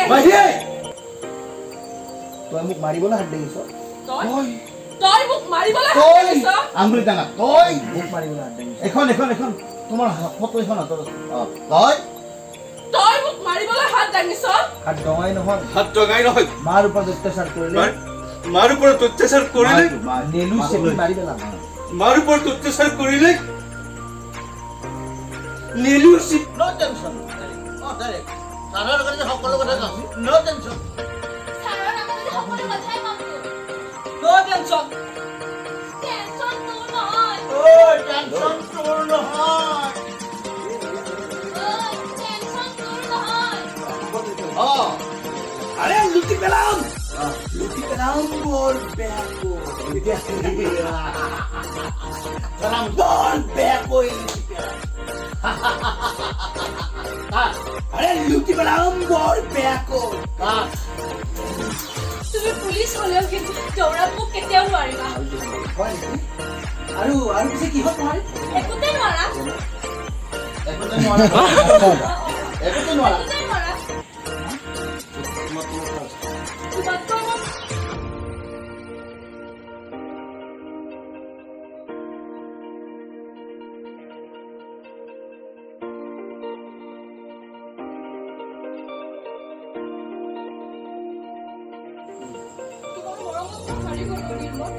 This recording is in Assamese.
মাহী। তই মোক মাৰিবলৈ হাত দাঙিছ? তই তই মোক মাৰিবলৈ হাত তই দাঙিছ? আঙুলি দাঙা তই। মোক মাৰিবলৈ হাত দাঙিছ? এখন এখন এখন তোমাৰ ফটো এখন হাতত আছে। অ, তই তই মোক মাৰিবলৈ হাত দাঙিছ? হাত ডঙাই নহয়। হাত ডগাই নহয়। মাৰ ওপৰত অত্যাচাৰ কৰিলে, মাৰ ওপৰত অত্যাচাৰ কৰিলে, নেলু চেপি মাৰি পেলাম। মাৰ ওপৰত অত্যাচাৰ কৰিলে নেলু চিপ। ন' টেনশ্যন। অ, ডাইৰেক্ট ছাৰৰ কাৰণে সকলো কথা কম, ন' টেনশ্যন। ছাৰৰ আগত সকলো কথাই ক'ম তোক। ন' টেনচন। টেনচন তোৰ নহয়। ঐ, টেনশ্যন তোৰ নহয়। ঐ, টেনচন তোৰ নহয়। অ। আৰে লুটি পেলাম, লুটি পেলাম বৰ বেয়াকৈ, বৰ বেয়াকৈ লুটি পেলাম। আৰে লুটি পেলাম বৰ বেয়াকৈ। তুমি পুলিচ হ'লেও কিন্তু দৌৰাত মোক কেতিয়াও নোৱাৰিবা। হয় নেকি? আৰু আৰু পিছে কিহত নোৱাৰি? একোতে নোৱাৰা। একোতে নোৱাৰা, একোতে নোৱাৰা। একোতে নোৱাৰা। তোমাতকৈ মই তোমাৰ মৰমত মই হাৰি গ'লো, নিৰ্মল।